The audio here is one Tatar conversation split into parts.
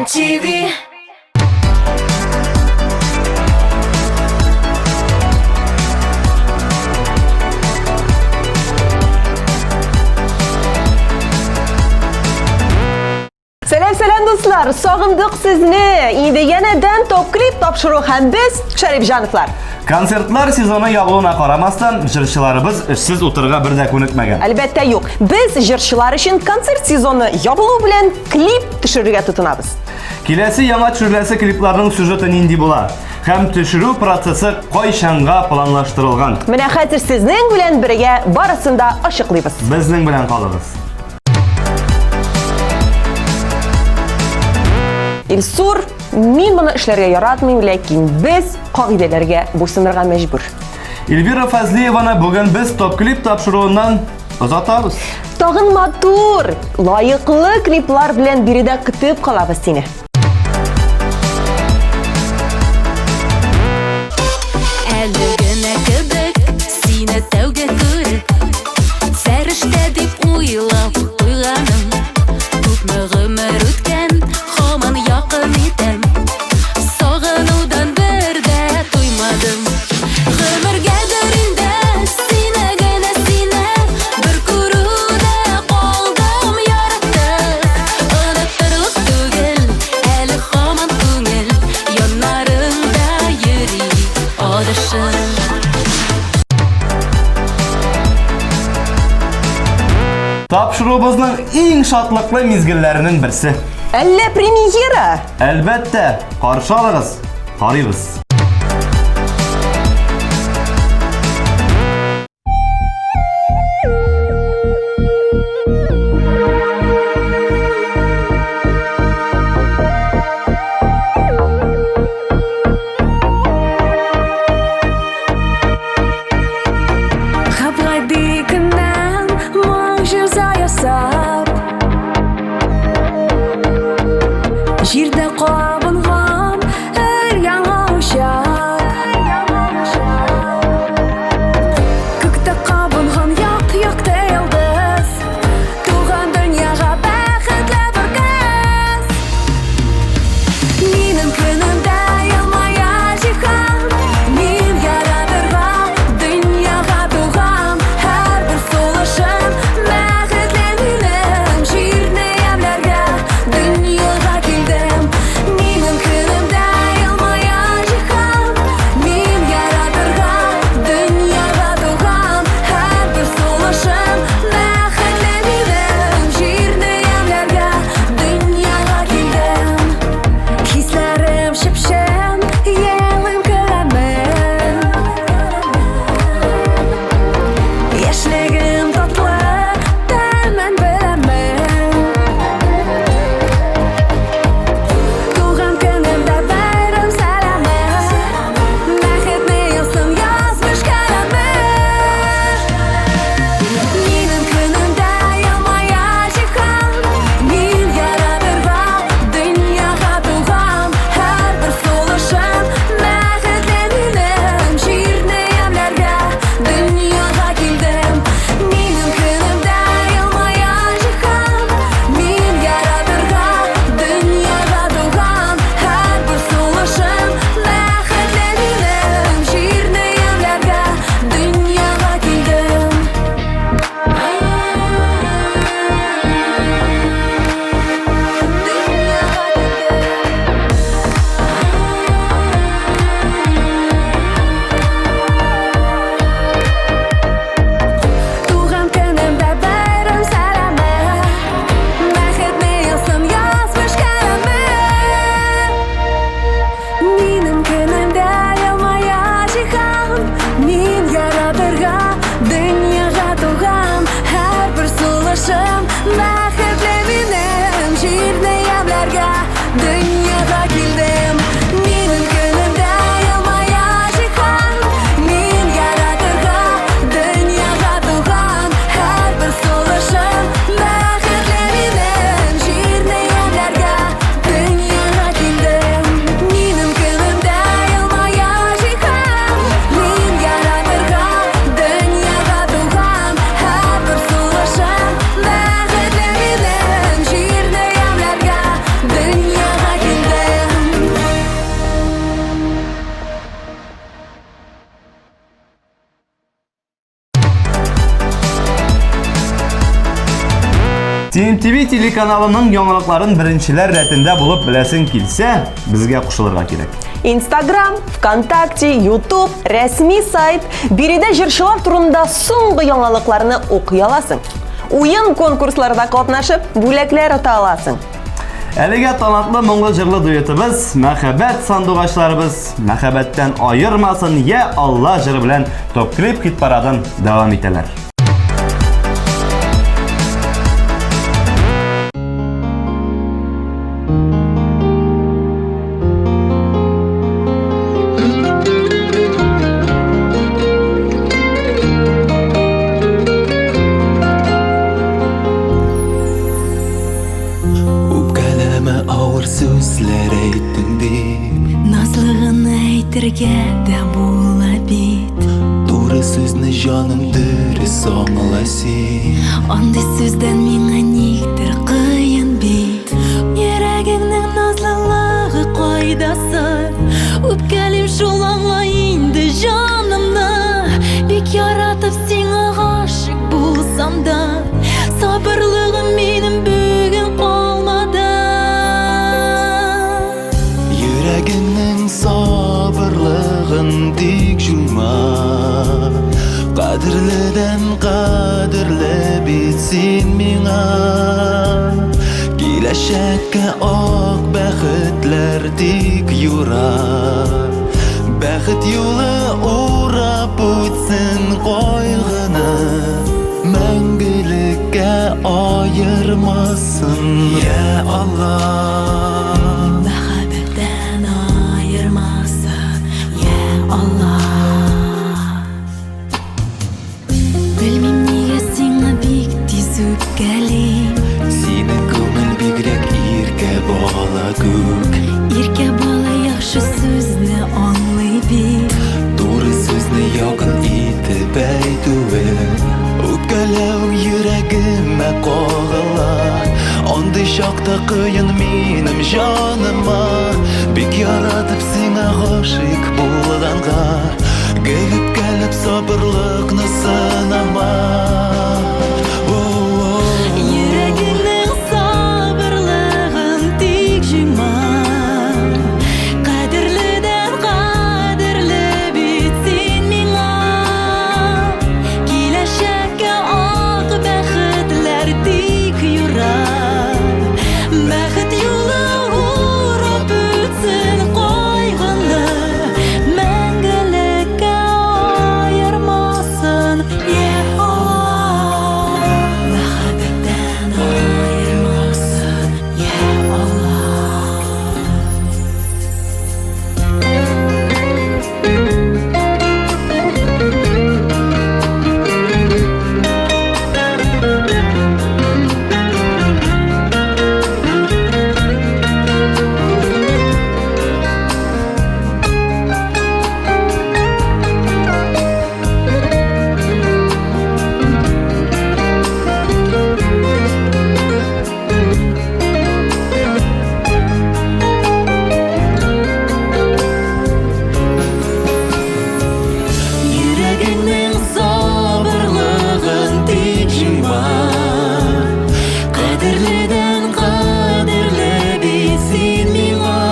Казан ТВ. Сәлам, сәлам, дуслар! Сагындык сезне! Инде янәдән топ клип тапшыру һәм без Шәрипҗановлар. Концертлар сезоны ябылуына карамастан, җырчыларыбыз эшсез утырырга бер дә күнекмәгән. Әлбәттә, юк. Без җырчылар өчен концерт сезоны ябылу белән клип төшерергә тотынабыз. Киләсе яңа төшереләсе клипларның сюжеты нинди була? Һәм төшерү процессы кайчанга планлаштырылган? Менә хәзер сезнең белән бергә барысын да ачыклыйбыз. Безнең белән калыгыз. Илсур, мин моны эшләргә яратмыйм, ләкин без кагыйдәләргә буйсынырга мәҗбүр. Эльвира Фазлиеваны бүген без топ-клип тапшыруыннан озатабыз. Тагын матур, лаеклы клиплар белән биредә көтеп калабыз сине. Әле генә кебек сине тәүге күреп, Фәрештә дип уйлап куйганым. Күпме гомер үткән, һаман якын итәм. Сагынудан бер дә туймадым. Гомергәдер инде сине генә сине бер күрүдә калдым яратып. Оныттырлык түгел, әле һаман күңел яннарыңда йөри адашып. Тапшыруыбызның иң шатлыклы мизгелләренең берсе. Әллә премьера? Әлбәттә, каршы алыгыз, карыйбыз. Гап-гади көннән могҗиза ясап, Җирдә кабынган өр-яңа учак. Күктә кабынган як-якты йолдыз, Туган дөньяга бәхетле бер кыз. Минем көнемдә елмая җиһан, Мин яратырга дөньяга туган. Һәрбер сулышым бәхетле минем, Җирне ямьләргә дөньяга килдем. Минем көнемдә елмая җиһан, Мин яратырга дөньяга туган. Һәрбер сулышым бәхетле минем, Җирне ямьләргә дөньяга килдем. Хисләрем чып-чын, елыйм, көләмен. Яшьлегем татлы, тәмен беләмен. Туган көнемдә бәйрәм сәламе, Бәхетне язсын язмыш каләме. Минем көнемдә елмая җиһан, Мин яратырга дөньяга туган. Һәрбер сулышым бәхетле минем, Җирне ямьләргә дөньяга килдем. Минем көнемдә елмая җиһан, Мин яратырга дөньяга туган. Һәрбер сулышым бәхетле минем, Җирне ямьләргә дөньяга килдем. Дөньяга килдем. Туган көнемдә бәйрәм сәламе, Бәхетне язсын язмыш каләме. Минем көнемдә елмая җиһан, Мин яратырга дөньяга туган. Һәрбер сулышым бәхетле минем, Җирне ямьләргә дөньяга килдем. Минем көнемдә елмая җиһан, Мин яратырга дөньяга туган. Һәрбер сулышым бәхетле минем, Җирне ямьләргә дөньяга килдем. Минем көнемдә елмая җиһан, Мин яратырга дөньяга туган. Һәрбер сулышым бәхетле минем, Җирне ямьләргә дөньяга DMTV телеканалының яңалыкларын беренчеләр рәтендә булып беләсең килсә, безгә кушылырга кирәк. Инстаграм, ВКонтакте, Ютуб, рәсми сайт. Биредә җырчылар турында соңгы яңалыкларны укый аласың. Уен конкурсларда катнашып, бүләкләр ота аласың. Әлегә талантлы моңлы җырлы дуэтыбыз, мәхәббәт сандугачларыбыз мәхәббәттән аермасын, я Алла җыры белән топ-клип хит-парадын дәвам итәләр. Үпкәләмә авыр сүзләр әйттең дип. Назлы гына әйтергә дә була бит. Туры сүзне җаным дөрес аңла син. Андый сүздән миңа никтер кыен бит. Йөрәгеңнең назлылыгы кайда соң? Үпкәлим шул аңла инде җанымны. Бик яратып сиңа гашыйк булсам да, Сабырлыгым минем бүген калмады. Йөрәгеңнең сабырлыгын тик җуйма. Кадерледән кадерле бит син миңа. Киләчәккә ак бәхетләр тик юра. Бәхет юлы урап үтсен кайгыны. Мәңгелеккә аермасын, я Алла. Мәхәббәттән аермасын, я Алла. Белмим нигә сиңа бик тиз үпкәлим. Синең күңел бигрәк иркә бала күк. Иркә бала яхшы сүзне аңлый бит. Туры сүзне якын итеп әйтүе. Үпкәләү йөрәгемә кагыла. Андый чакта кыен минем җаныма. Бик яратып сиңа гашыйк булганга. Гел үпкәләп сабырлыкны сынама. Йөрәгеңнең сабырлыгын тик җуйма. Кадерледән кадерле бит син миңа. Киләчәккә ак бәхетләр тик юра. Бәхет юлы урап үтсен кайгыны. Мәңгелеккә аермасын, я Алла. Мәхәббәттән аермасын, я Алла. Йөрәгеңнең сабырлыгын тик җуйма. Кадерледән кадерле бит син миңа.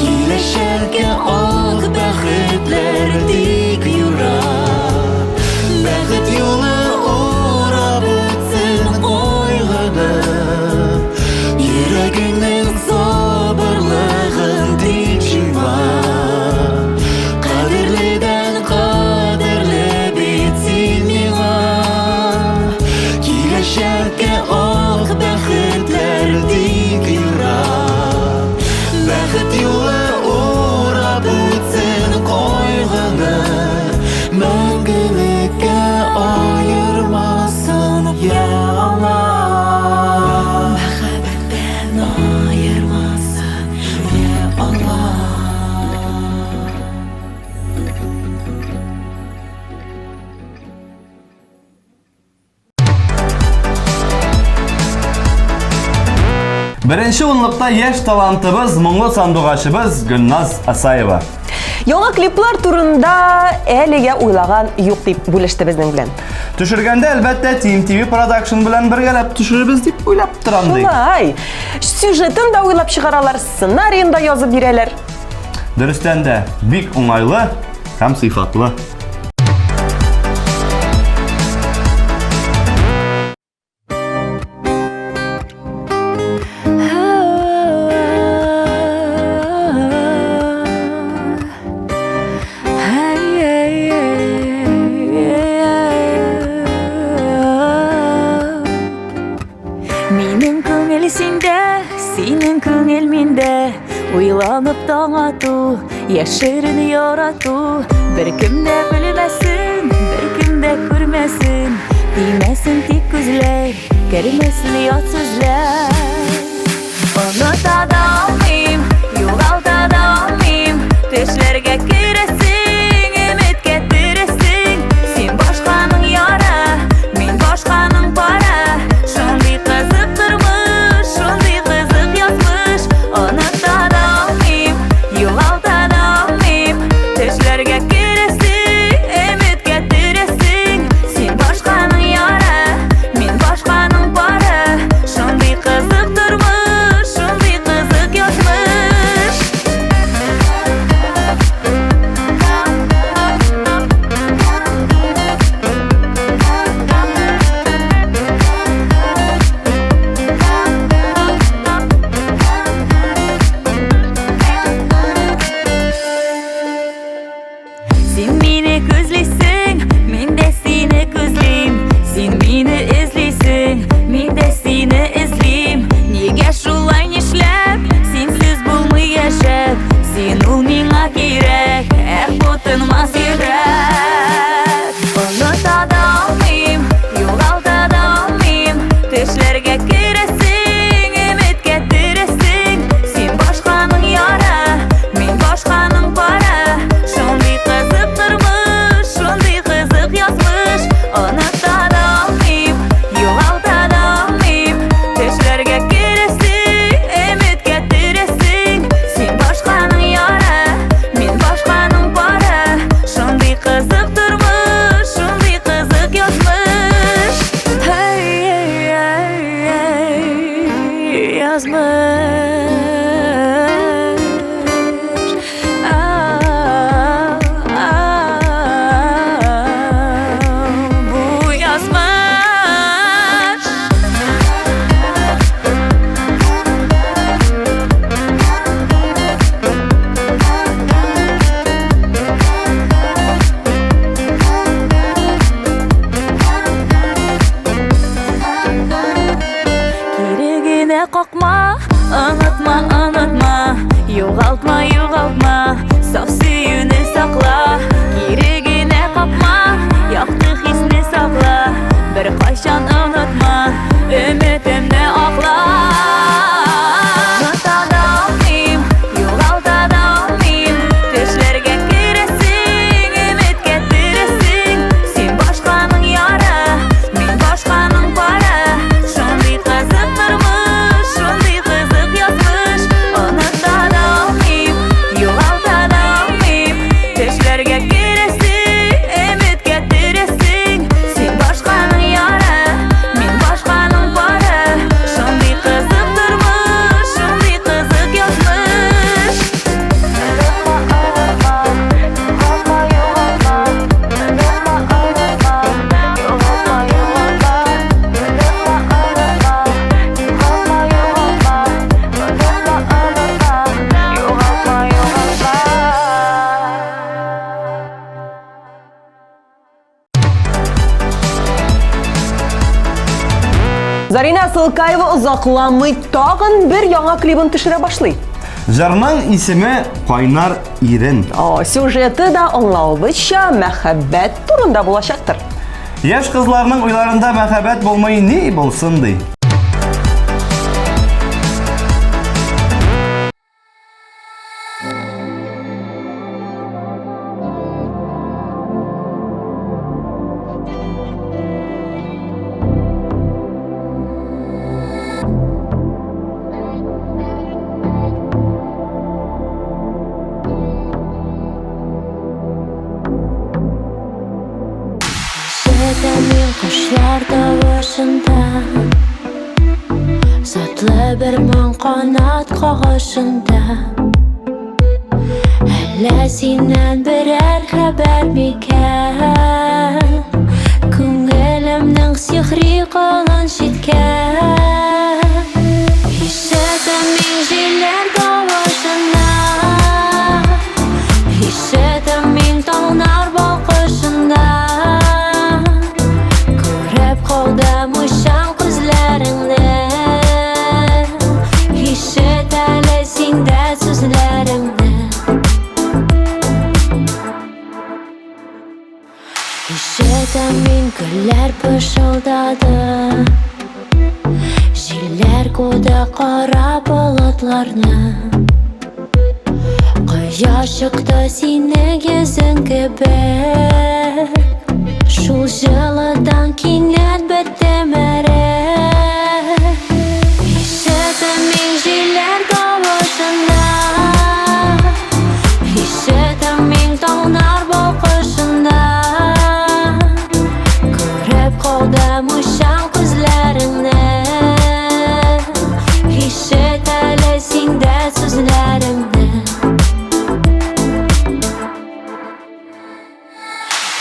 Киләчәккә ак бәхетләр тик юра. Бәхет юлы урап үтсен кайгыны. Йөрәгеңнең сабырлыгын тик җуйма. Кадерледән кадерле бит син миңа. Киләчәккә ак бәхетләр тик юра. Бәхет юлы урап үтсен кайгыны. Мәңгелеккә аермасын, я Алла. Мәхәббәттән аермасын, я Алла. Беренче унлыкта яшь талантыбыз, моңлы сандугачыбыз Гөлназ Асаева. Яңа клиплар турында әлегә уйлаган юк дип бүлеште безнең белән. Төшергәндә, әлбәттә, Team TV Production белән бергәләп төшерербез дип уйлап торам ди. Шулай. Сюжетын да уйлап чыгаралар, сценариен да язып бирәләр. Дөрестән дә, бик уңайлы һәм сыйфатлы. Минем күңел синдә, синең күңел миндә. Уйланып таң ату, яшерен ярату. Беркем дә белмәсен, беркем дә күрмәсен. Тимәсен тик күзләр, кермәсен ят сүзләр. Оныта да алмыйм, югалта да алмыйм. Төшләргә керәсең, өметкә тересең. Син башканың яра, мин башканың пара. Шундый кызык тормыш, шундый кызык язмыш. Оныта да алмыйм, югалта да алмыйм. Төшләргә керәсең, өметкә тересең. Син башканың яра, мин башканың пары. Шундый кызык тормыш, шундый кызык язмыш. Син мине күзлисең, мин дә сине күзлим. Син мине эзлисең, мин дә сине эзлим. Нигә шулай нишләп, синсез булмый яшәп. Син ул миңа кирәк, эх, бу тынмас йөрәк. Оныта да алмыйм, югалта да алмыйм. Төшләргә керәсең, өметкә тересең. Син башканың яра, мин башканың пара. Шундый кызык тормыш, шундый кызык язмыш. Оныта да алмыйм, югалта да алмыйм. Төшләргә керәсең, өметкә тересең. Син башканың яра, мин башканың пара. Шундый кызык тормыш, шундый кызык язмыш. Һәй, һәй, язмыш. Бу язмыш. Кире генә какма, онытма, онытма, югалтма, югалтма, саф сөюне сакла. Кире генә какма, якты хисне сакла, беркайчан онытма, өметемне акла. Оныта да алмыйм, югалта да алмыйм. Төшләргә керәсең, өметкә тересең. Син башканың яра, мин башканың пара. Шундый кызык тормыш, шундый кызык язмыш. Оныта да алмыйм, югалта да алмыйм. Төшләргә керәсең, өметкә тересең. Син башканың яра, мин башканың пары. Шундый кызык тормыш, шундый кызык язмыш. Зарина Асылкаева озакламый тагын бер яңа клибын төшерә башлый. Җырның исеме Кайнар ирен. О, сюжеты да аңлавыбызча мәхәббәт турында булачактыр. Яшь кызларның уйларында мәхәббәт булмый ни булсын ди. Кошлар тавышында, Затлы бер моң канат кагышында. Әллә синнән берәр хәбәр микән? Күңелемнең сихри колын читкән. Ишетәм мин җилләр тавышында, Ишетәм мин таңнар балкышында. Күреп калдым уйчан күзләреңне, Ишет әле син дә сүзләремне. Ишетәм мин гөлләр пышылдады, Җилләр куды кара болытларны. Кояш чыкты синең йөзең кебек, Шул җылыдан кинәт беттем эреп. Ишетәм мин җилләр тавышында, Ишетәм мин таңнар балкышында. Күреп калдым уйчан күзләреңне, Ишет әле син дә сүзләремне.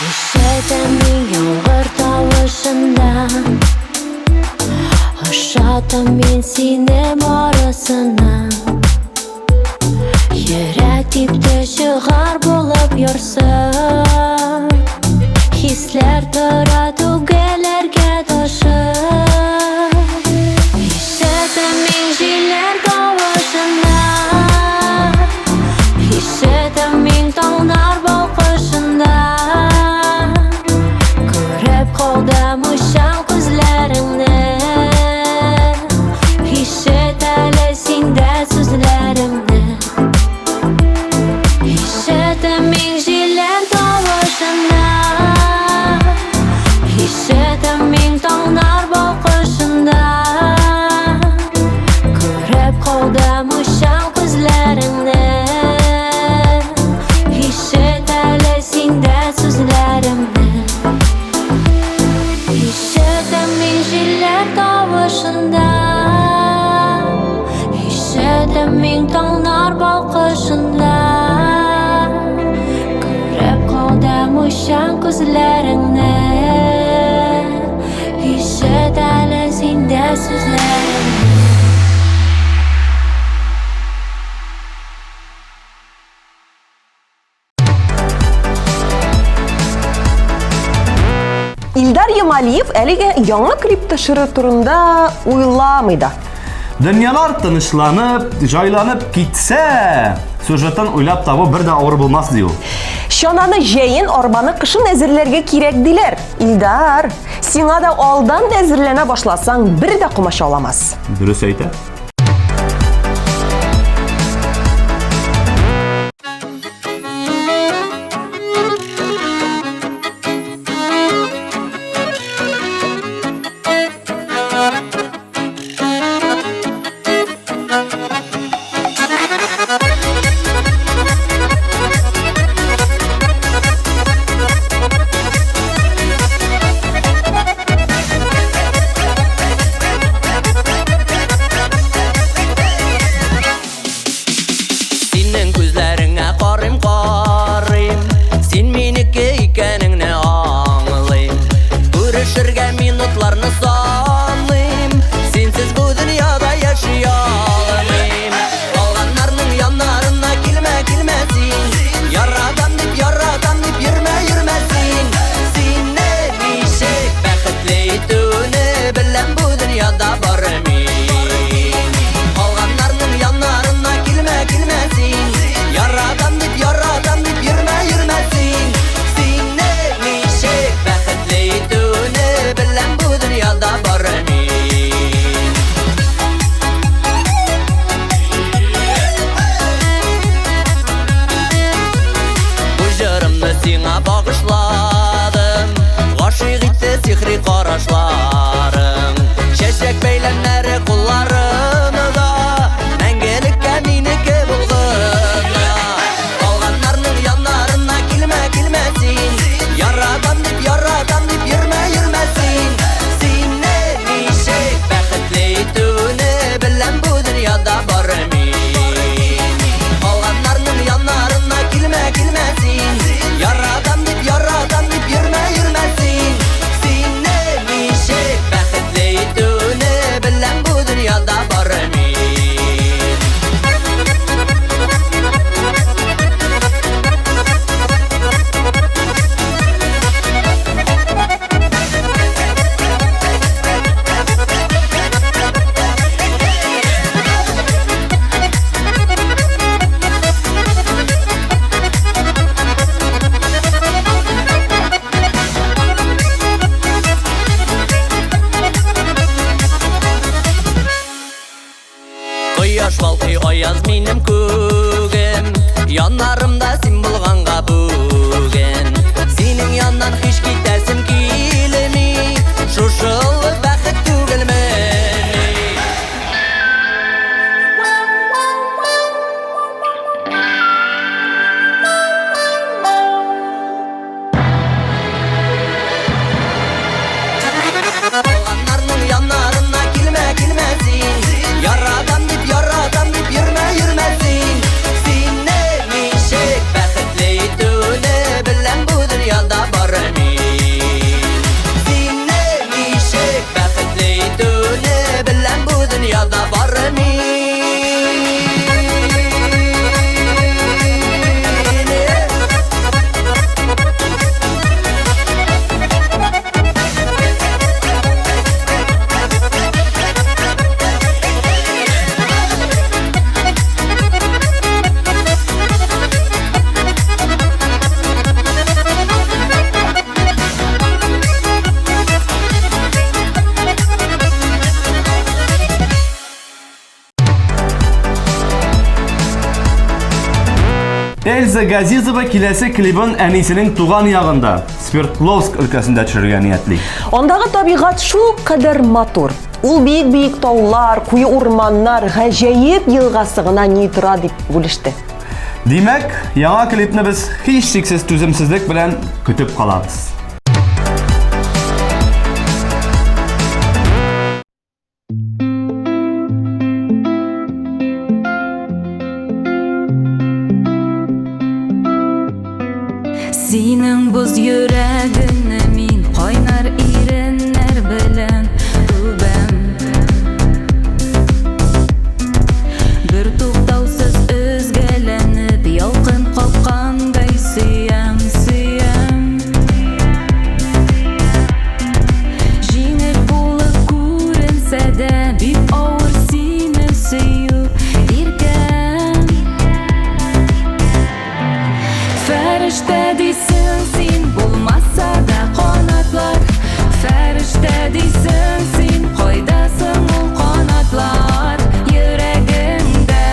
Ишетәм мин яңгыр тавышында, Ошатам мин сине барысына. Йөрәк типте чыгар булып ярсып, Хисләр тора түгеләргә ташып. Ишетәм мин җилләр тавышында, Ишетәм мин таңнар балкышында. Күреп калдым уйчан күзләреңне, Ишет әле син дә сүзләремне. Ишетәм мин җилләр тавышында, Ишетәм мин таңнар балкышында. Күреп калдым уйчан күзләреңне, Ишет әле син дә сүзләремне. Ишетәм мин җилләр тавышында, Ишетәм мин таңнар балкышында. Күреп калдым уйчан күзләреңне, Ишет әле син дә сүзләремне. Илдар Ямалиев әлегә яңа клип төшерү турында уйламый да. Дөньялар тынычланып, җайланып китсә, сюжетын уйлап табу бер дә авыр булмас, ди ул. Чананы җәен, арбаны кышын әзерләргә кирәк диләр. Илдар, сиңа да алдан әзерләнә башласаң, бер дә комачауламас. Дөрес әйтә. Балкый аяз минем күгем, Яннарымда син булганга бүген. Синең яннан һич китәсем килми, Шушы олы бәхет түгелмени? Калганнарның яннарына килмә, килмә син. Яратам дип, яратам дип йөрмә, йөрмә син. Сине ничек бәхетле итүне беләм бу дөньяда бары мин. Сине ничек бәхетле итүне беләм бу дөньяда бары мин. Эльза Газизова киләсе клибын әнисенең туган ягында, Свердловск өлкәсендә төшерергә ниятли. Андагы табигать шул кадәр матур. Ул биек-биек таулар, куе урманнар, гаҗәеп елгасы гына ни тора дип бүлеште. Димәк, яңа клипны без һичшиксез түземсезлек белән көтеп калабыз. Синең боз йөрәгеңне мин кайнар иреннәр белән үбәм. Бер туктаусыз өзгәләнеп, ялкын капкандай сөям, сөям. Җиңел булып күренсә дә, бик авыр сине сөю, иркәм. Фәрештә дисең син, булмаса да канатлар. Фәрештә дисең син, кайда соң ул канатлар? Йөрәгеңдә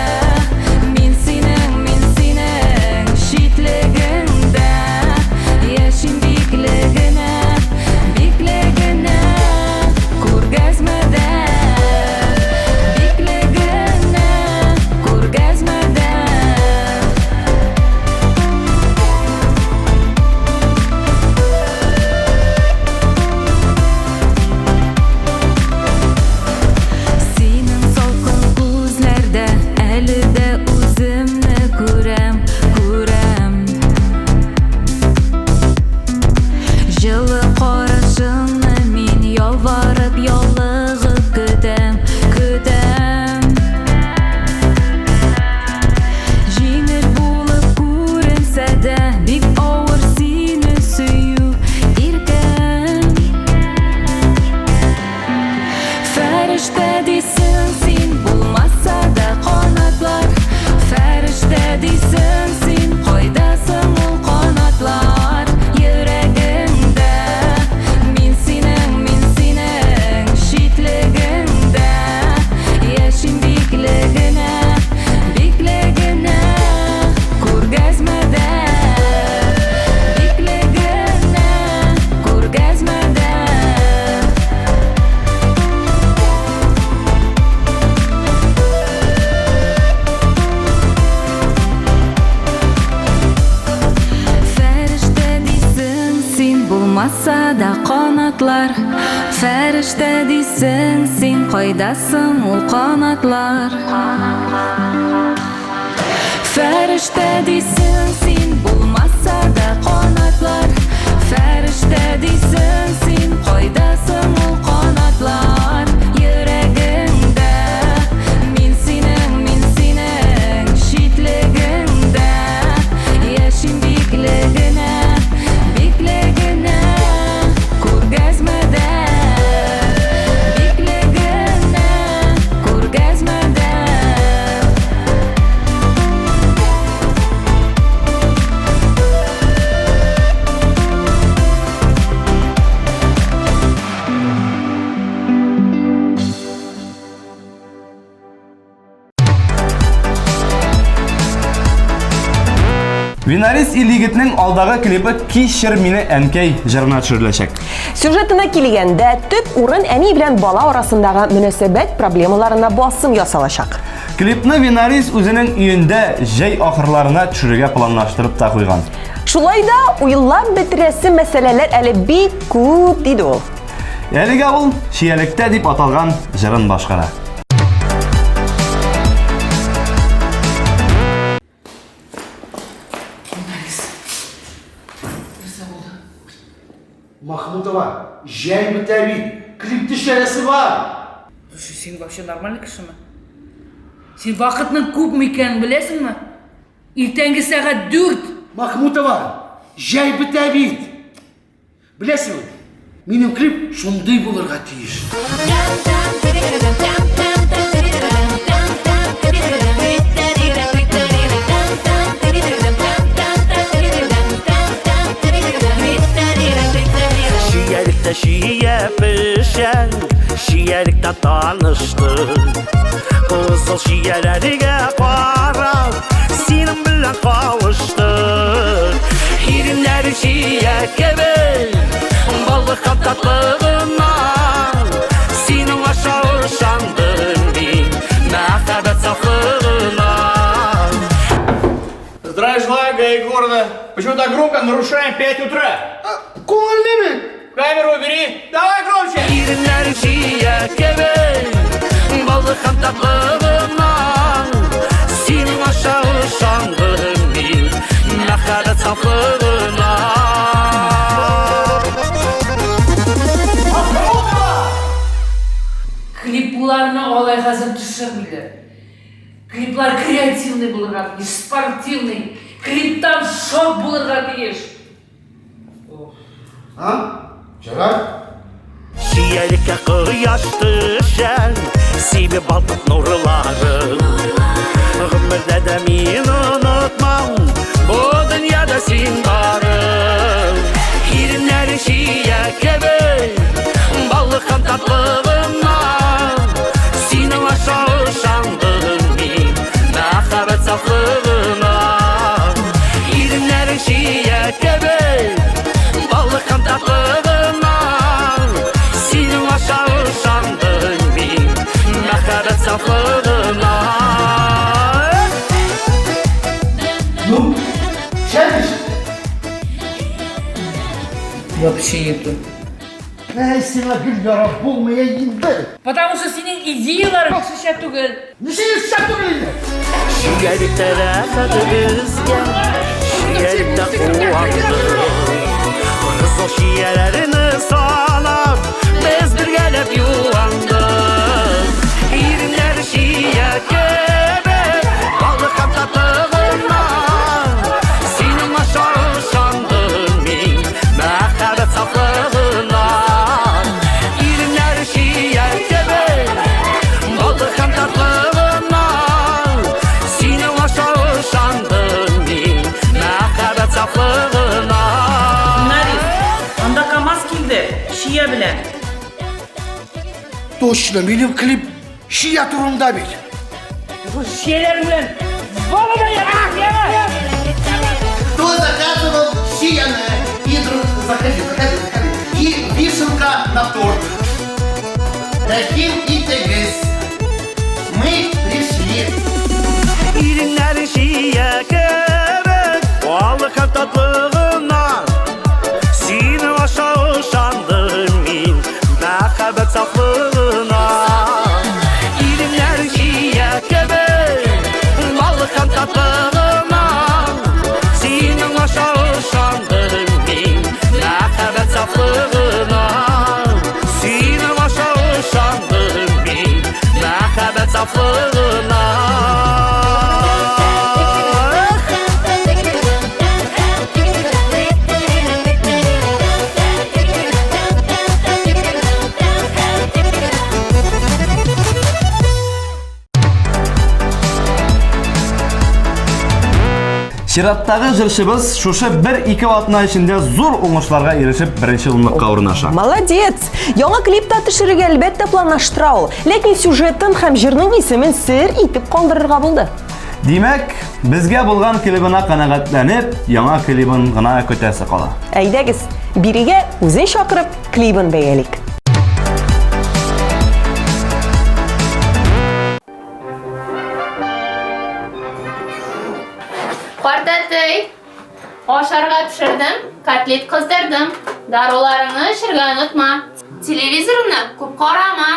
мин синең, мин синең читлегеңдә яшим бикле генә, бикле генә күргәзмәдә, бикле генә күргәзмәдә. Синең салкын күзләрдә әле дә үземне күрәм, күрәм. Җылы карашыңны мин ялварып, ялыгып көтәм, көтәм. Җиңел булып күренсә дә, бик авыр сине сөю, иркәм. Фәрештә дисең син, булмаса да канатлар. Фәрештә дисең син, кайда соң ул канатлар? Йөрәгеңдә мин синең, мин синең читлегеңдә яшим бикле генә, бикле генә күргәзмәдә, бикле генә күргәзмәдә. Фәрештә дисең син, булмаса да канатлар. Фәрештә дисең син, кайда соң ул канатлар? Фәрештә дисең син, булмаса да канатлар. Фәрештә дисең син, кайда соң ул канатлар? Йөрәгеңдә мин синең, мин синең читлегеңдә яшим бикле генә, бикле генә күргәзмәдә, бикле генә күргәзмәдә. Винарис ил-егетнең алдагы клибы Кичер мине, әнкәй җырына төшереләчәк. Сюжетына килгәндә, төп урын әни белән бала арасындагы мөнәсәбәт проблемаларына басым ясалачак. Клипны Винарис үзенең өендә җәй ахырларына төшерергә планлаштырып та куйган. Шулай да уйлап бетерәсе мәсьәләләр әле бик күп, диде ул. Әлегә ул Чиялектә дип аталган җырын башкара. Махмутова, җәй бетә бит, клип төшерәсе бар. Слушай, син вообще нормальный кешеме? Син вакытның күпме икәнен беләсеңме? Иртәнге сәгать дүрт! Махмутова, җәй бетә бит. Беләсеңме, минем клип шундый булырга тиеш. Чиялектә чия пешә, чиялектә таныштык. Кызыл чияләргә карап, синең белән кавыштык. Иреннәре чия кебек, баллы һәм татлы гына. Синең аша ышандым мин, мәхәббәт сафлыгына. Здравия желаю, Гая Егоровна. Почему так громко нарушаем 5 утра? Күңелле бит. Камеру убери. Давай громче. Иреннәре чия кебек, баллы һәм татлы гына. Синең аша ышандым мин, мәхәббәт сафлыгына. Клипларны алай хәзер төшермиләр. Клиплар креативный булырга тиеш, спортивный. Клиптан шок булырга тиеш. А? Ярар. Чиялеккә кояш төшә, сибеп балкып нурларын. Гомердә дә мин онытмам, бу дөньяда син барың. Иреннәрең чия кебек, баллы һәм татлы гына. Синең аша ышандым мин, мәхәббәт сафлыгына. Иреннәрең чия кебек, баллы һәм татлы гына. Синең аша ышандым мин, мәхәббәт сафлыгына. Ну, шәп Вообще не то. Әй, сиңа гел ярап булмый инде. Потому что синең идеяларың яхшыча түгел. Ничек шәп түгел инде? Чиялектә рәхәт безгә, чиялектә куандык. Кызыл чияләрне санап, без бергәләп юандык. Иреннәр чия кебек, баллы һәм татлы гына. Синең аша ышандым мин, мәхәббәт сафлыгына. Иреннәр чия кебек, баллы һәм татлы гына. Синең аша ышандым мин, мәхәббәт сафлыгына. Нарис, анда КамАЗ килде, чия белән. Точно, минем клип чия турында бит. Чияләр белән балада Кто заказывал чияны? И друг, заходи, заходи, заходи. И вишенка на торт. Рәхим итегез. Мы пришли. Иреннәре чия кебек, баллы һәм татлы гына. Синең аша ышандым мин, мәхәббәт сафлыгына. Иреннәре чия кебек, баллы һәм татлы гына. Синең аша ышандым мин, мәхәббәт сафлыгына. Синең аша ышандым мин, мәхәббәт сафлыгына. Чираттагы җырчыбыз шушы бер-ике атна эчендә зур уңышларга ирешеп беренче унлыкка урнаша. Молодец! Яңа клипта төшерергә әлбәттә планлаштыра ул. Ләкин сюжетын һәм җырның исемен сер итеп калдырырга булды. Димәк, Безгә булган клибына канәгатьләнеп, яңа клибын гына көтәсе кала. Әйдәгез, бирегә үзен чакырып, клибын бәялик. Картәтәй, ашарга пешердем, котлет кыздырдым. Даруларыңны эчергә онытма. Телевизорны күп карама.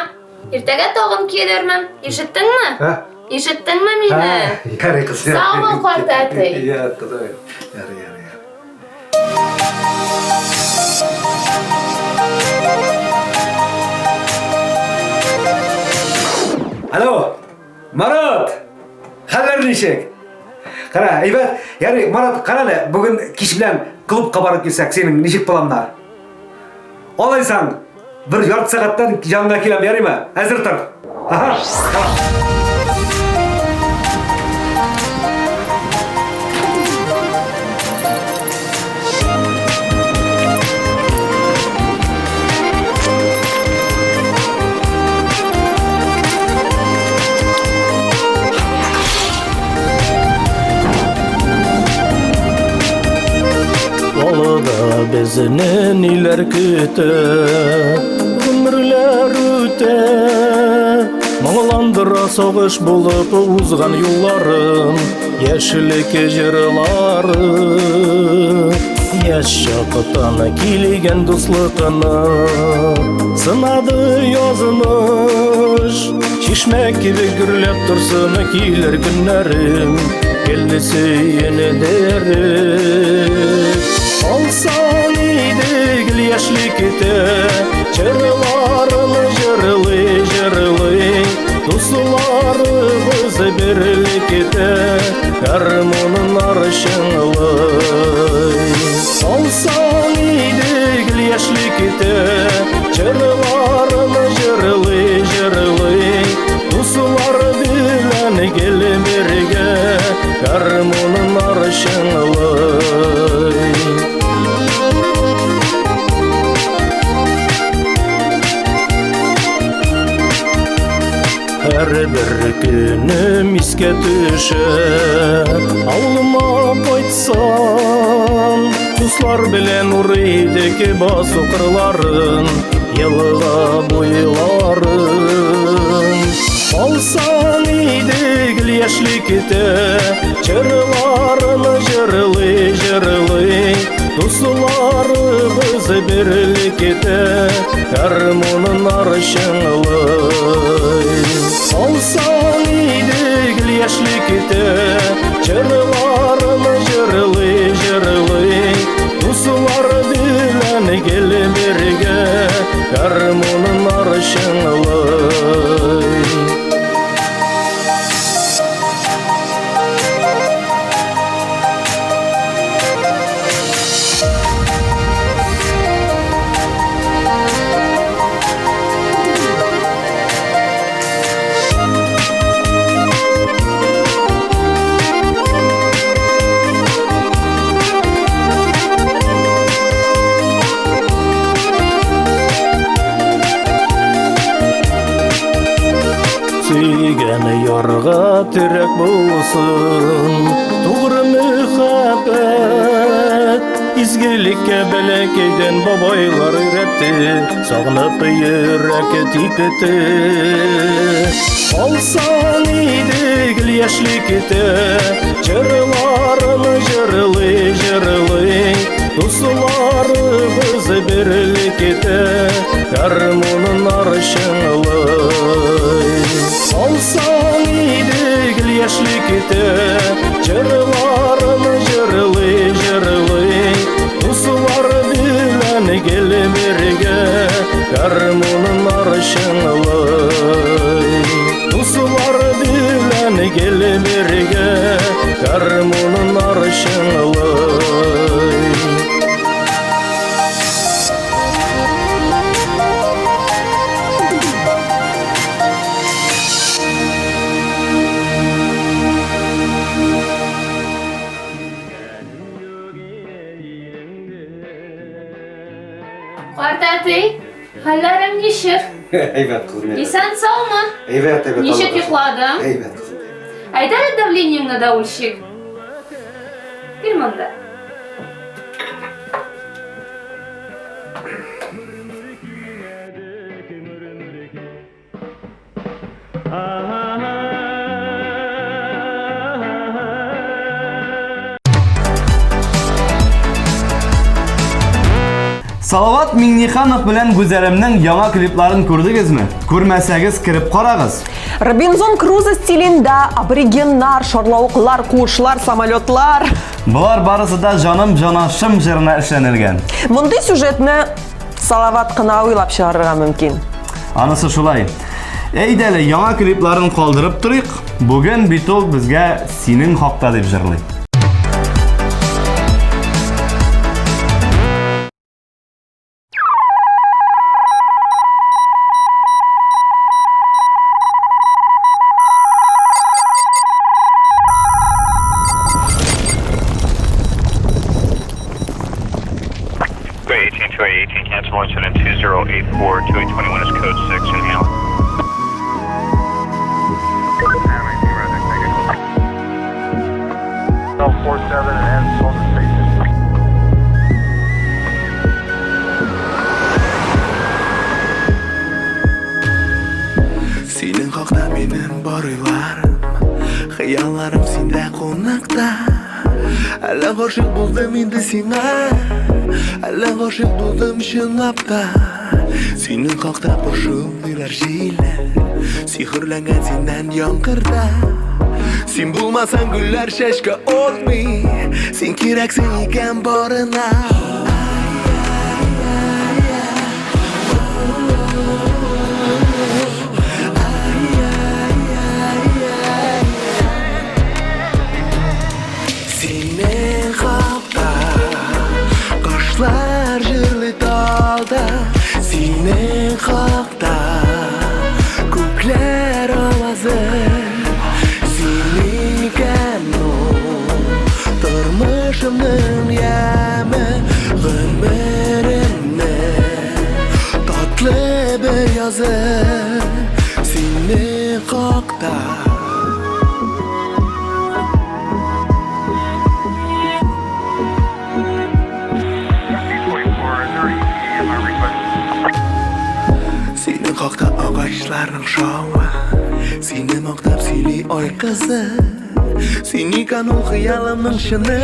Иртәгә тагын килермен. Ишеттеңме? Ишеттеңме мине? Ярый, кыз. Сау бул, картәтәй. Я, Ходай. Ярый, ярый, ярый. Алло, Марат! Хәлләр ничек? Кара, әйбәт. Ярый, Марат, кара әле, бүген кич белән клубка барып килсәк, синең ничек планнар? Алайсаң, бер ярты сәгатьтән яныңа киләм, ярыймы? Әзер тор. Ага. Алда безне ниләр көтә, гомерләр үтә. Моңландыра сагыш булып узган юлларым, яшьлек җырлары. Яшь чактан килгән дуслыкны сынады язмыш. Чишмә кебек гөрләп торсын килер көннәрем, гел сөенедереп. Алсан иде гел яшьлектә, җырларын җырлый, җырлый. Дусларыбыз берлектә, гармуннар чыңлый. Алсан иде гел яшьлектә, җырларын җырлый, җырлый. Дуслар белән гел бергә, гармуннар чыңлый. Һәрбер көнем искә төшә, авылыма кайтсам, дуслар белән урый идек басу кырларын, елга буйларын. Алсан иде гел яшьлектә, җырларын җырлый, җырлый. Дусларыбыз берлектә, гармуннар чыңлый. Алсан иде гел яшьлектә, җырларын җырлый, җырлый. Дуслар белән гел бергә, гармуннар чыңлый. Сөйгән ярга терәк булсын, тугры мөхәббәт. Изгелеккә бәләкәйдән бабайлар өйрәтте, сагынып йөрәк типте. Алсан иде гел яшьлектә, җырларын җырлый, җырлый. Дусларыбыз берлектә, гармуннар чыңлый. Алсан иде гел яшьлектә, җырларын җырлый, җырлый. Дуслар белән гел бергә, гармуннар чыңлый. Дуслар белән гел бергә, гармуннар чыңлый. Картәти, хәлләрең ничек? Әйбәт, кызым. әйбәт. Исән саумы? Әйбәт, әйбәт. Ничек Аллага шөкер. йокладың? Әйбәт, кызым. Әйдә әле давлениеңне дә үлчик. Кил монда. Салават Миңнеханов белән Гүзәлемнең яңа клипларын күрдегезме? Күрмәсәгез, кереп карагыз. Робинзон Крузо стилендә аборигеннар, шарлавыклар, куышлар, самолетлар. Болар барысы да Җаным җанашым җырына эшләнелгән. Мондый сюжетны Салават кына уйлап чыгарырга мөмкин. Анысы шулай. Әйдә әле, яңа клипларын калдырып торыйк. Бүген бит ул безгә синең хакта дип җырлый. Cancel incident 2084 2821 is code 6 inhale. L 47 and Soldier Station. Синең хакта минем бар уйларым, Хыялларым синдә кунакта. Әллә гашыйк булдым инде сиңа, Әллә гашыйк булдым чынлап та. Синең хакта пышылдыйлар җилләр, Сихерләнгән синнән яңгырда. Син булмасаң гөлләр чәчкә атмый, Син кирәксең икән барына. Синең хакта кошлар җырлый талда, Синең хакта күкләр авазы. Син икән ул тормышымның яме, Гомеремнең татлы бер язы. Синең хакта. Синең хакта агачларның шавы, Сине мактап сөйли ай кызы. Син икән ул хыялымның чыны,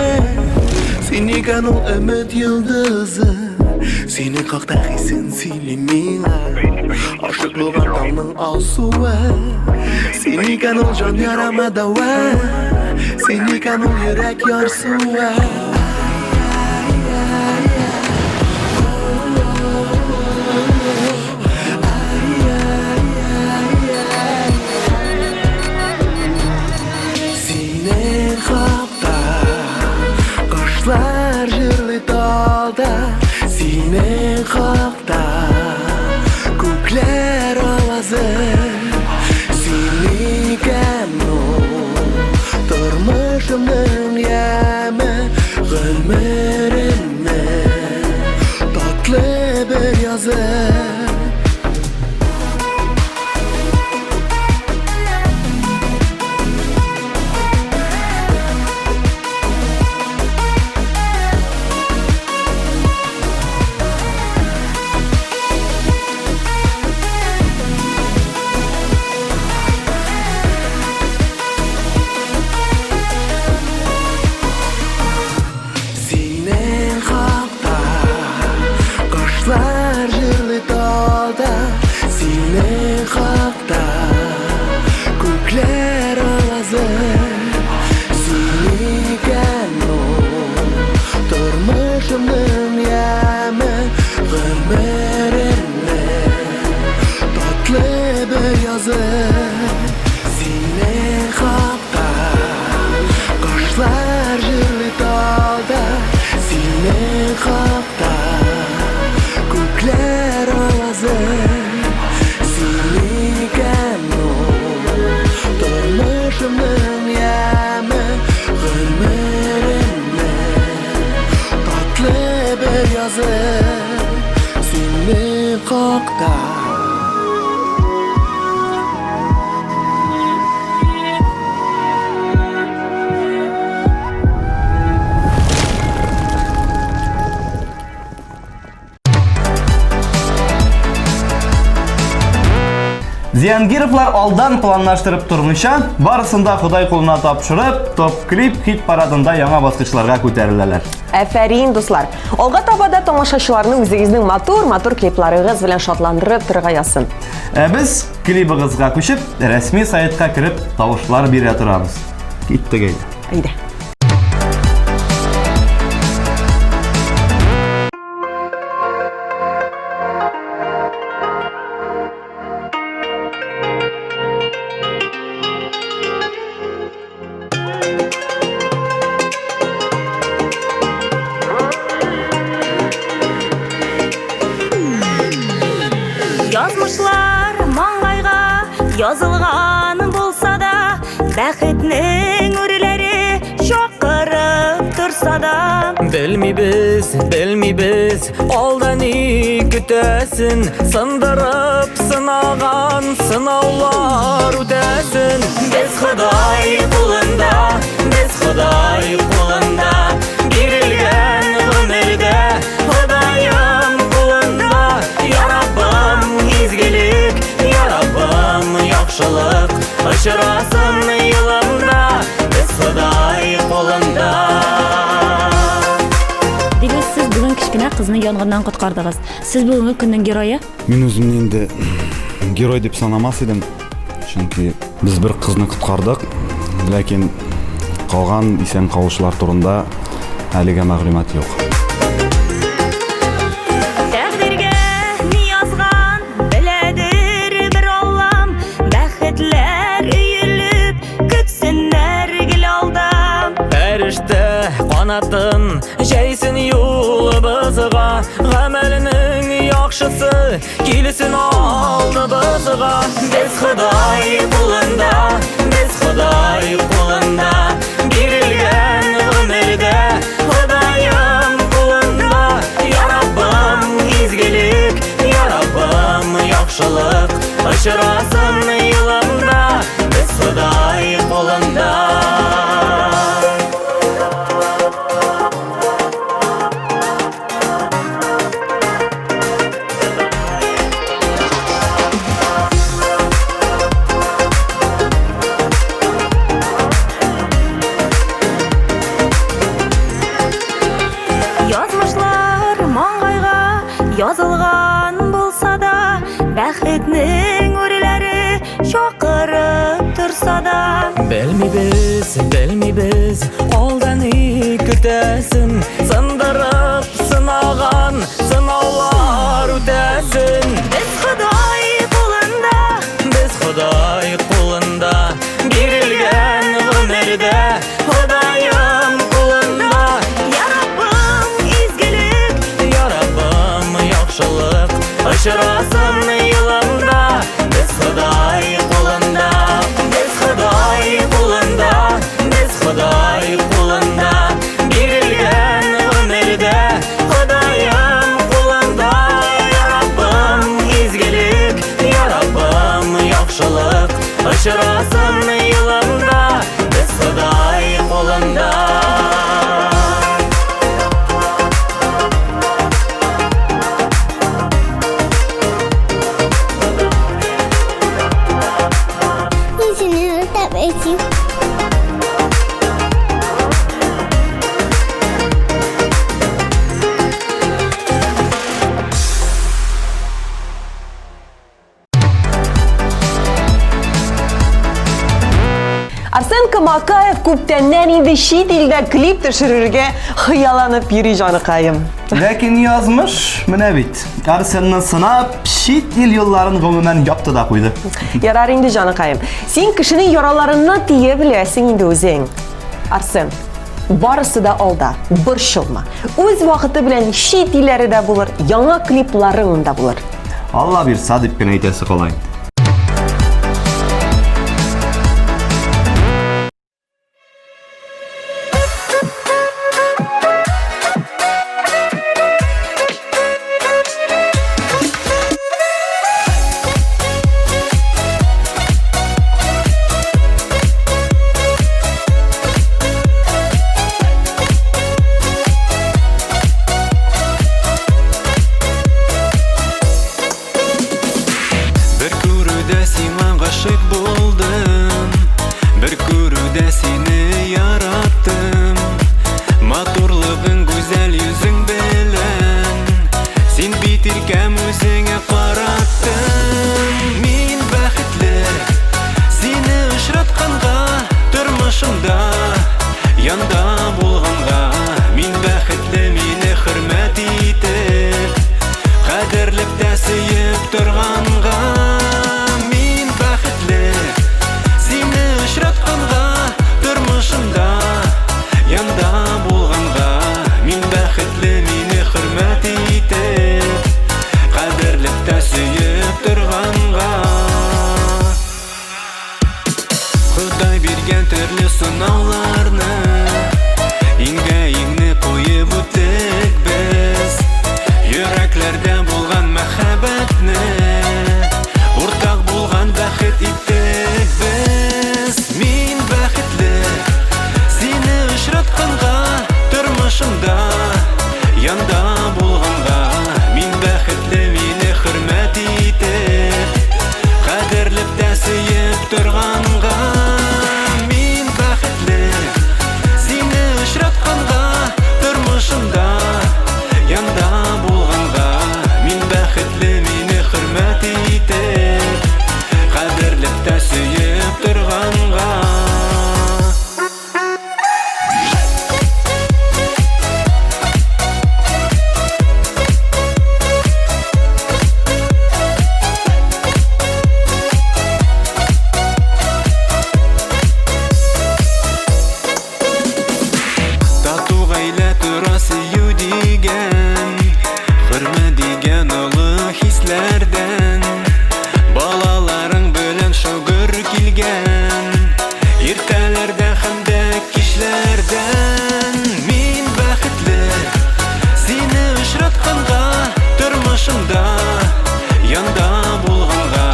Син икән ул өмет йолдызы. Синең хакта хисен сөйли миңа, Ашык булган таңның алсуы. Син икән ул җан ярама дәва, Син икән ул йөрәк ярсуы. Синең хакта кошлар җырлый талда, Синең хакта күкләр авазы. Син икән ул тормышымның яме, Гомеремнең татлы бер язы. Синең хакта кошлар җырлый талда, Синең хакта күкләр авазы. Син икән ул тормышымның яме, Гомеремнең татлы бер язы. Синең хакта кошлар җырлый талда, Синең хакта күкләр авазы. Син икән ул тормышымның яме, Гомеремнең татлы бер язы. Синең хакта. Зиянгировлар алдан планлаштырып тормыйча, барысын да Ходай кулына тапшырып, топ-клип хит-парадында яңа баскычларга күтәреләләр. Әфәрин, дуслар! Алга таба да тамашачыларны үзегезнең матур-матур клипларыгыз белән шатландырып торырга язсын. Ә без клибыгызга күчеп, рәсми сайтка кереп тавышлар бирә торабыз. Киттек әйдә. Әйдә. Язмышлар маңгайга язылган булса да, бәхетнең үрләре чакырып торса да. Белмибез, белмибез, алда ни көтәсен, сындырып сынаган сынаулар үтәсен. Без Ходай кулында, без Ходай кулында, бирелгән гомердә Ходаем кулында. Я Раббым, изгелек, я Раббым, яхшылык, очрасын юлымда, без Ходай кулында. Дилүс, сез бүген кечкенә кызны янгыннан коткардыгыз. Сез бүгенге көннең герое? Мин үземне инде герой дип санамас идем. Чөнки без бер кызны коткардык, ләкин калган исән калучылар турында әлегә мәгълүмат юк. Тәкъдиргә ни язган, беләдер бер Аллам. Бәхетләр өелеп, көтсеннәр гел алда. Фәрештә канатын җәйсен юлыбызга, гамәленең яхшысы килсен алдыбызга. Без Ходай кулында, без Ходай кулында, бирелгән гомердә Ходаем кулында. Я Раббым, изгелек, я Раббым, яхшылык, очрасын юлымда, без Ходай кулында. Язмышлар маңгайга язылган булса да, бәхетнең үрләре чакырып торса да. Белмибез, белмибез, алда ни көтәсен, сындырып сынаган сынаулар үтәсен. Без Ходай кулында, без Ходай кулында, бирелгән гомердә Ходаем кулында. Я Раббым, изгелек, я Раббым, яхшылык, очрасын юлымда, без Ходай кулында, без Ходай кулында, без Ходай кулында, бирелгән гомердә Ходаем кулында. Я Раббым, изгелек, я Раббым, яхшылык, очрасын юлымда, без Ходай кулында. Мин сине яратам, әти. Арсен Камакаев күптәннән инде чит илдә клип төшерергә хыялланып йөри җаныкаем. Ләкин язмыш менә бит. Арсенны сынап, чит ил юлларын гомумән япты да куйды. Ярар инде җаныкаем. Син кешенең яраларына тия беләсең инде үзең. Арсен, барысы да алда, борчылма. Үз вакыты белән чит илләре дә булыр, яңа клипларың да булыр. Алла бирса дип кенә әйтәсе кала инде. Бер Тормышымда янда булганга Мин бәхетле мине хөрмәт итеп Кадерләп тә сөеп торганга Мин бәхетле сине очратканга Тормышымда янда булганга Мин бәхетле мине хөрмәт итеп Кадерләп тә сөеп торганга Ходай биргән төрле сынауларны Иңгә иңне куеп үттек без Йөрәкләрдә булган мәхәббәтне Уртак булган бәхет иттек без Мин бәхетле сине очратканга Тормышымда янда булганга Мин бәхетле мине хөрмәт итеп Кадерләп тә сөеп торганга Мин бәхетле сине очратканга Тормышымда янда булганга Мин бәхетле мине хөрмәт итеп Кадерләп тә сөеп торганга Тату гаилә тора сөю дигән Хөрмәт дигән олы хисләрдән Балаларың белән шөгер килгән Иртәләрдә һәм дә кичләрдән Мин бәхетле сине очратканга Тормышымда янда булганга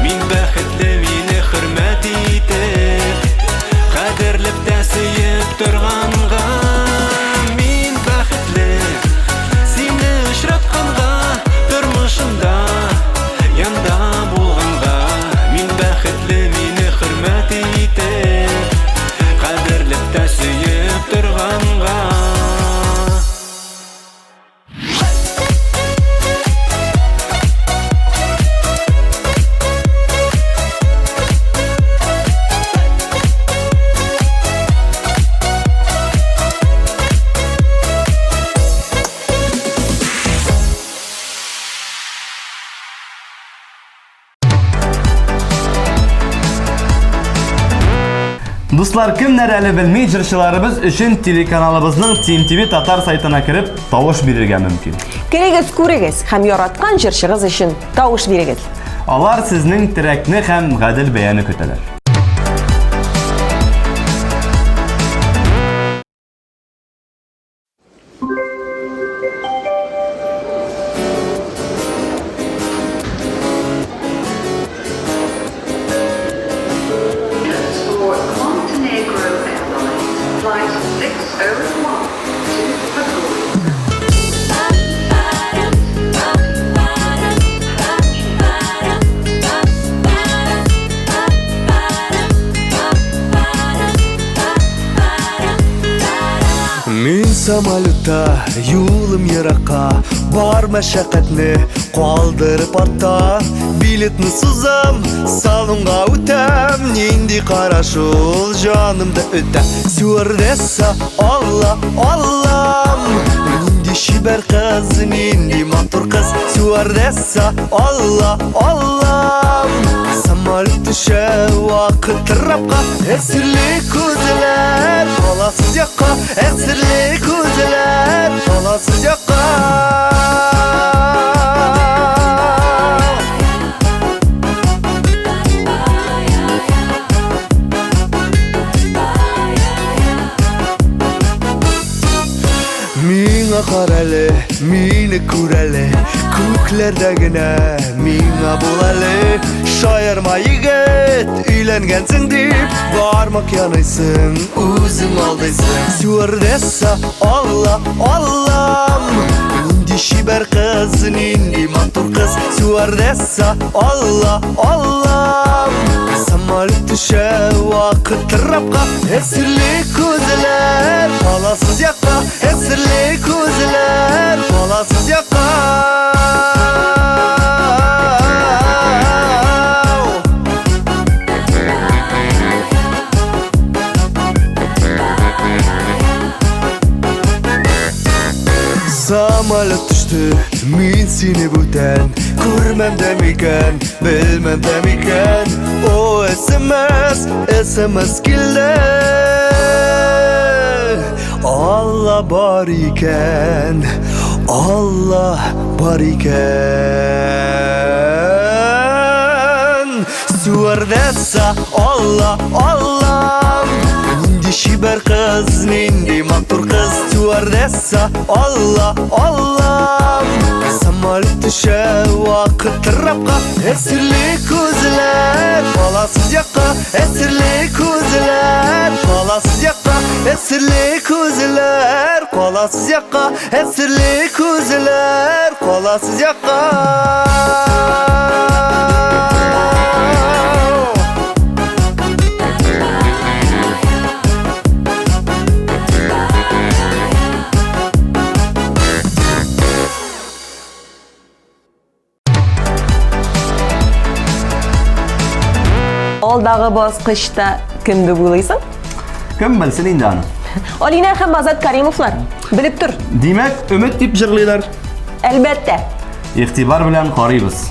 Мин бәхетле мине хөрмәт итеп Кадерләп тә сөеп торганга Мин бәхетле сине очратканга Тормышымда янда булганга Мин бәхетле мине хөрмәт итеп Кадерләп тә сөеп торганга Дуслар, кемнәр әле белми, җырчыларыбыз өчен телеканалыбызның TMTV татар сайтына кереп, тавыш бирергә мөмкин. Керегез, күрегез һәм яраткан җырчыгыз өчен тавыш бирегез. Алар сезнең терәкне һәм гадел бәяне көтәләр. For Montenegro Airlines, Flight 601 to Podgorica. Мин самолетта юлым еракка Бар мәшәкатьне калдырып артта Билетны сузам, салонга үтәм Нинди караш ул җанымда өтә Стюардесса, Алла, Аллам Нинди чибәр кыз, нинди матур кыз Стюардесса, Алла, Аллам Самолет төшә вакыт трапка Әсирле күзләр аласыз якка Әсирле күзләр аласыз якка Миңа кара әле, мине күр әле Күкләрдә генә миңа бул әле Шаярма егет, өйләнгәнсең дип Бармак яныйсың, үзең алдыйсың Стюардесса, Алла, Аллам Нинди чибәр кыз, нинди матур кыз Стюардесса, Алла, Аллам Самолет төшә вакыт трапка Әсирле күзләр аласыз якка Әсирле күзләр аласыз якка Самолет төште, мин сине бүтән күрмәм дә микән, белмәм дә микән. О, СМС, СМС килде. Алла бар икән, Алла бар икән. Стюардесса, Алла, Алла. Нинди чибәр кыз, нинди матур кыз, стюардесса, Алла, Алла. Самолет төшә вакыт трапка, әсирле күзләр, баласыз якка, әсирле күзләр, баласыз якка, әсирле күзләр, баласыз якка, әсирле күзләр, баласыз якка. Алдагы баскычта кем дип уйлыйсың? Кем белсен инде аны? Алинә һәм Азат Каримовлар. Белеп тор. Димәк, өмет дип җырлыйлар. Әлбәттә. Игътибар белән карыйбыз.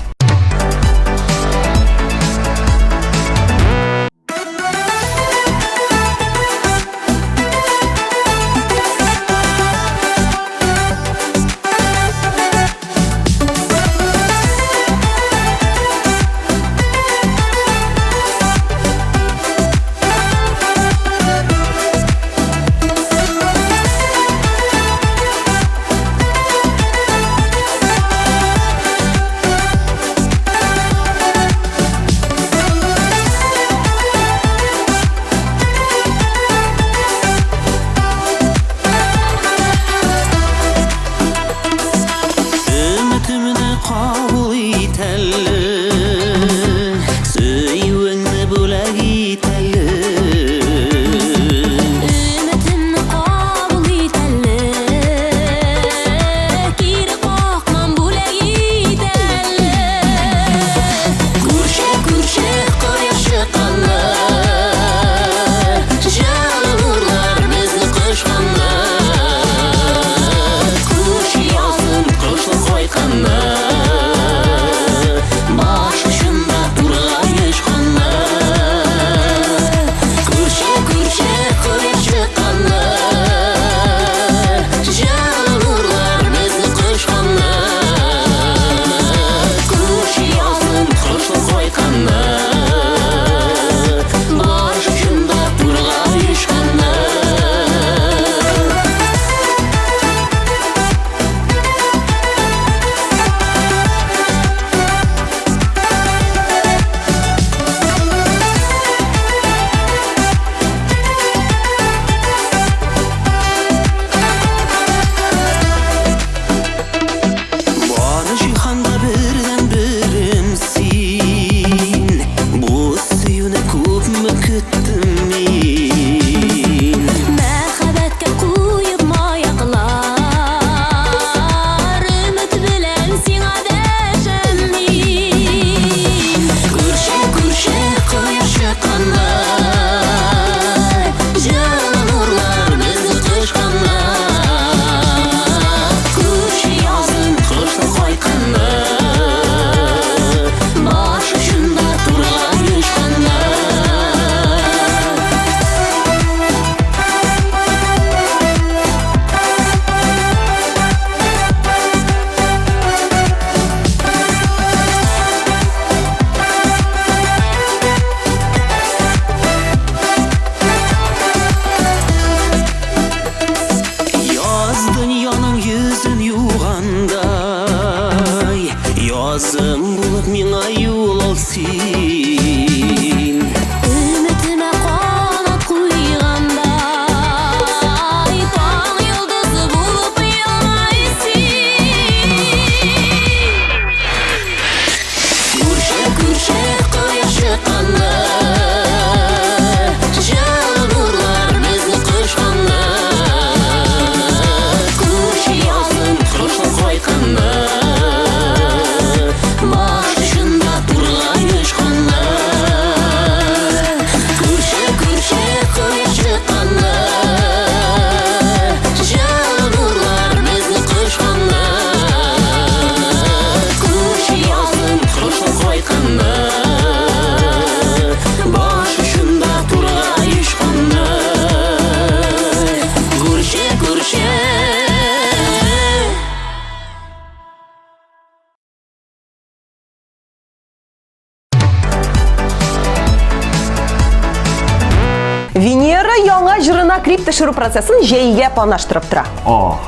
яңа җырына клип төшерү процессын җәйгә планлаштырып тора. О.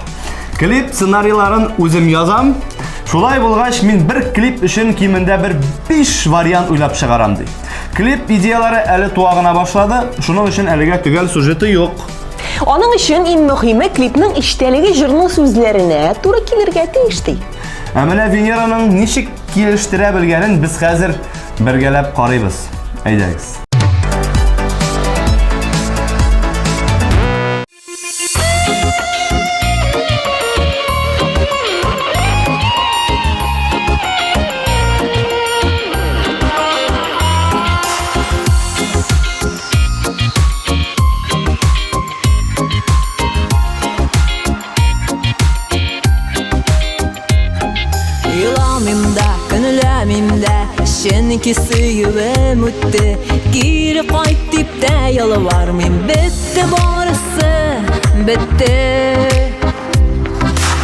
Клип сценарийларын үзем язам. Шулай булгач, мин бер клип өчен кимендә бер 5 вариант уйлап чыгарам ди. Клип идеяләре әле туа гына башлады, шуның өчен әлегә төгәл сюжеты юк. Аның өчен иң мөһиме клипның эчтәлеге җырның сүзләренә туры килергә тиеш ди. Ә менә Венераның ничек килештерә белгәнен без хәзер бергәләп карыйбыз. Әйдәгез. Еламыйм да, көнләмим дә, чөнки сөюем үтте. Кире кайт дип тә ялвармыйм, бетте барысы, бетте.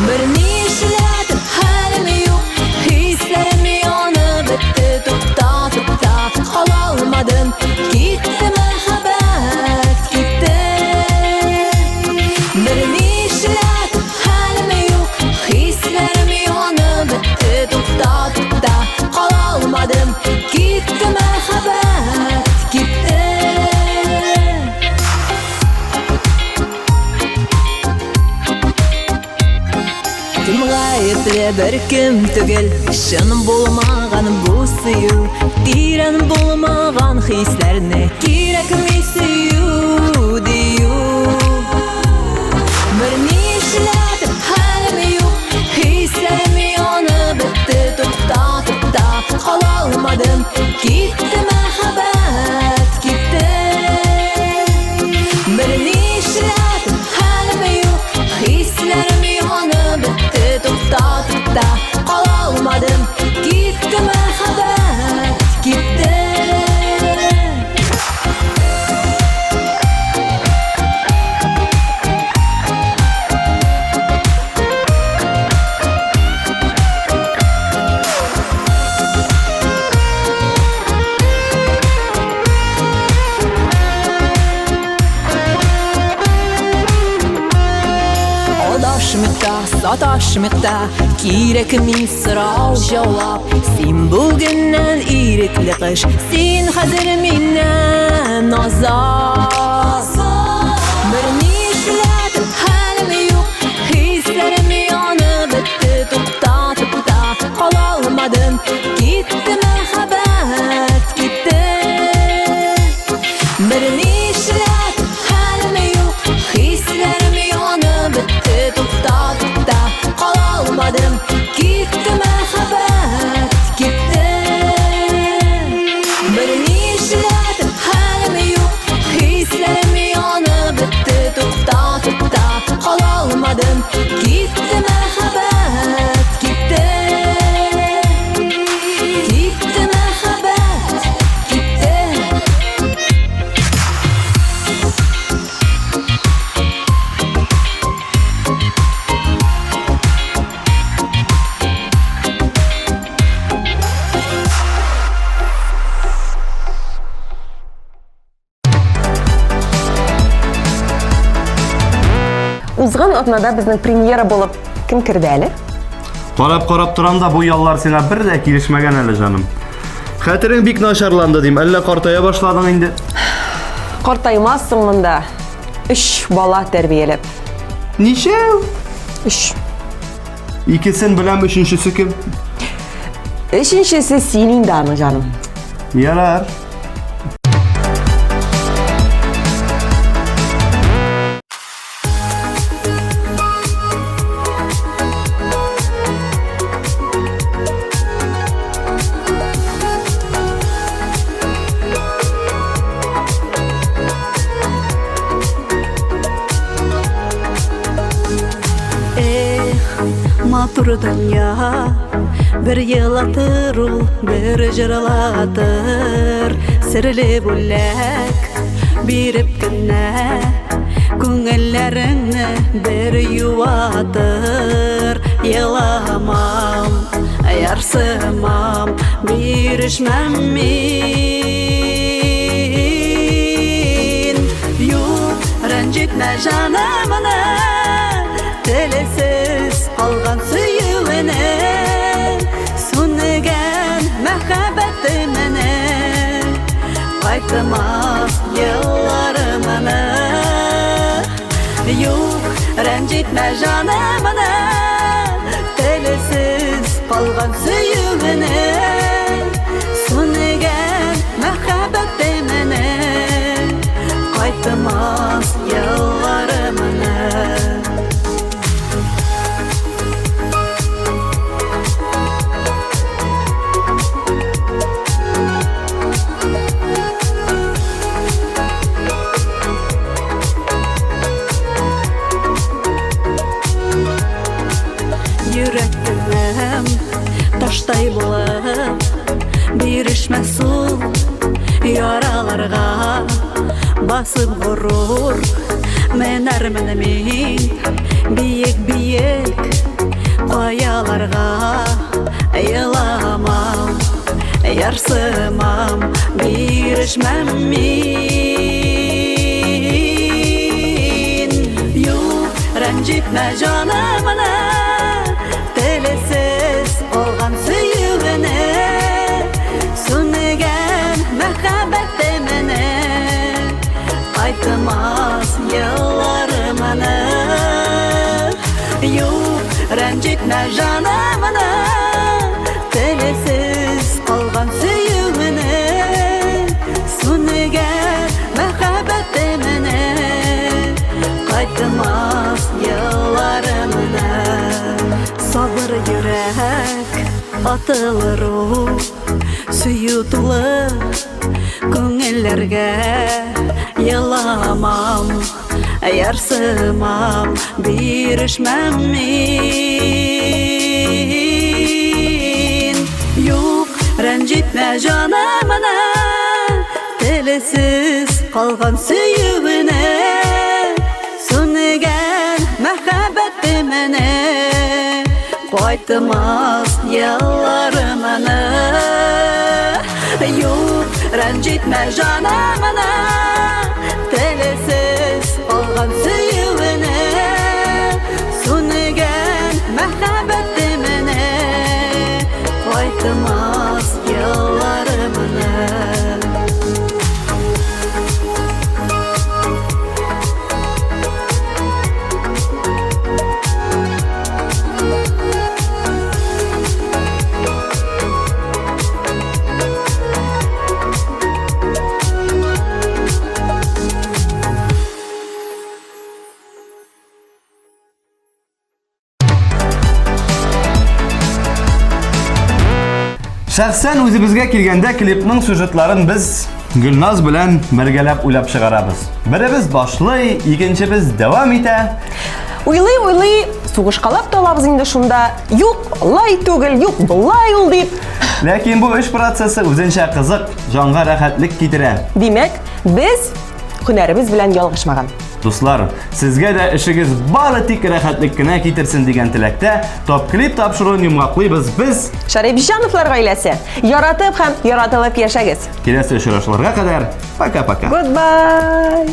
Берни эшләтеп хәлем юк, хисләрем янып бетте. Туктатып та кала алмадым, китте мәхәббәт, китте. Берни эшләтеп хәлем юк, хисләрем янып бетте. Туктатып та кала алмадым, китте мәхәббәт, китте. Кем гаепле беркем түгел, чын булмаган бу сөю, тирән булмаган хисләрне кирәкми сөю дию. Берни эшләтеп хәлем юк, хисләрем янып бетте, туктатып та кала алмадым, китте мәхәббәт, китте. Берни эшләтеп хәлем юк, хисләрем янып бетте, туктатып та кала алмадым, китте мәхәббәт, китте. Адашмыйк та, саташмыйк та, кирәкми сорау җавап. Син бүгеннән ирекле кыш, син хәзер миннән азат. Берни эшләтеп хәлем юк, хисләрем янып бетте, туктатып та кала алмадым, китте мәхәббәт, китте. Берни эшләтеп хәлем юк, хисләрем янып бетте, туктатып та кала алмадым, китте мәхәббәт, китте. Берни эшләтеп хәлем юк, хисләрем янып бетте, туктатып та кала алмадым, китте мәхәббәт, китте. Китте мәхәббәт, китте. Узган атнада безнең премьера булып кем керде әле? Карап-карап торам да бу яллар сиңа бер дә килешмәгән әле, җаным. Хәтерең бик начарланды дим, әллә картая башладың инде? Картаймассың монда. Өч бала тәрбияләп. Ничәү? Өч. Икесен беләм, өченчесе кем? Өченчесе син инде аны, җаным. Ярар. Эх, матур дөнья, бер елатыр ул, бер җырлатыр, серле бүләк биреп кенә, күңелләреңне бер юатыр. Еламам, ярсымам, бирешмәм мин. Юк, рәнҗетмә җанымны, Телесез калган сөюене, Сүнгән мәхәббәтемне, Кайтмас елларымны. Юк, рәнҗетмә җанымны, Телесез калган сөюене, Сүнгән мәхәббәтемне, Кайтмас елларымны. Йөрәк таштай булып, бирешмәс ул яраларга. Басып горур менәрмен мин биек-биек каяларга. Еламам, ярсымам, бирешмәм мин. Юк, рәнҗетмә җанымны, Телесез калган сөюене, Сүнгән мәхәббәтемне, Кайтмас елларымны. Юк, рәнҗетмә җанымны, Телесез калган сөюене, Сүнгән мәхәббәтемне, Кайтмас елларымны. Сабыр йөрәк, атылыр ул, Сөю тулы күңелләргә. Еламам, ярсымам, бирешмәм мин. Юк, рәнҗетмә җанымны, Телесез калган сөюене, Сүнгән мәхәббәтемне, Кайтмас елларымны. Юк, рәнҗетмә җанымны, Телесез калган сөюене, Сүнгән мәхәббәтемне, Кайтмас елларымны. Шәхсән үзебезгә килгәндә клипның сюжетларын без Гөлназ белән бергәләп уйлап чыгарабыз. Беребез башлый, икенчебез дәвам итә. Уйлый-уйлый сугышкалап та алабыз инде шунда. Юк, алай түгел, юк, болай ул дип. Ләкин бу эш процессы үзенчә кызык, җанга рәхәтлек китерә. Димәк, без һөнәребез белән ялгышмаган. Дуслар, сезгә дә эшегез бары тик рәхәтлек кенә китерсен дигән теләктә Топ клип тапшыруын йомгаклыйбыз без. Шәрипҗановлар гаиләсе. Яратып һәм яратылып яшәгез. Киләсе очрашуларга кадәр пока-пока. Goodbye.